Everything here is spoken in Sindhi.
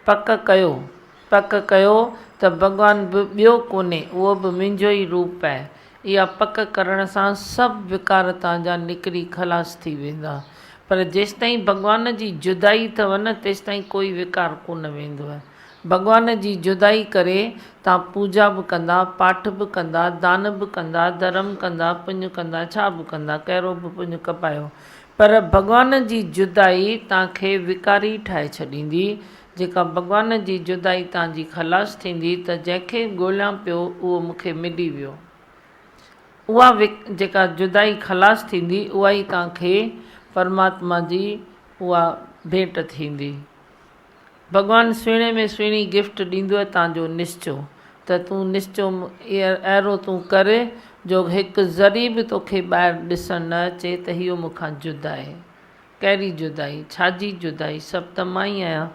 پڪ ڪيو، پڪ ڪيو ته ڀڳوان به ٻيو ڪونهي، اهو به منهنجو ئي روپ آهي. اها پڪ ڪرڻ سان سڀ وڪار توهان جا نڪري خلاص ٿي ويندا. پر جيستائين ڀڳوان جي جدائي اٿو نه، تيستائين ڪوئي وڪار ڪونه ويندو. ڀڳوان جي جدائي ڪري توهان پوڄا به ڪندا، پاٺ به ڪندا، دان به ڪندا، ڌرم ڪندا، پڃ ڪندا، ڇا به ڪندا، ڪهڙو به پڃ ڪپايو، پر ڀڳوان جي جدائي توهان کي وڪاري ٺاهي ڇڏيندي. جيڪا ڀڳوان جي جدائي توهان جي خلاص ٿيندي ته جنهن کي ڳوليان پيو اهو مون کي ملي ويو. اها جيڪا جدائي خلاص ٿيندي اها ئي توهان کي پرماتما جي اها ڀيٽ ٿيندي. ڀڳوان سهڻي ۾ سهڻي گفٽ ڏيندوء تان جو نشچو ته تون نشچو اهڙو تون ڪر جو هڪ ذري به توکي ٻاهر ڏسڻ نه اچي ته هيء مون کان جدا آهي. ڪهڙي جدائي؟ ڇا جي جدائي؟ سڀ ته مان ئي آهيان.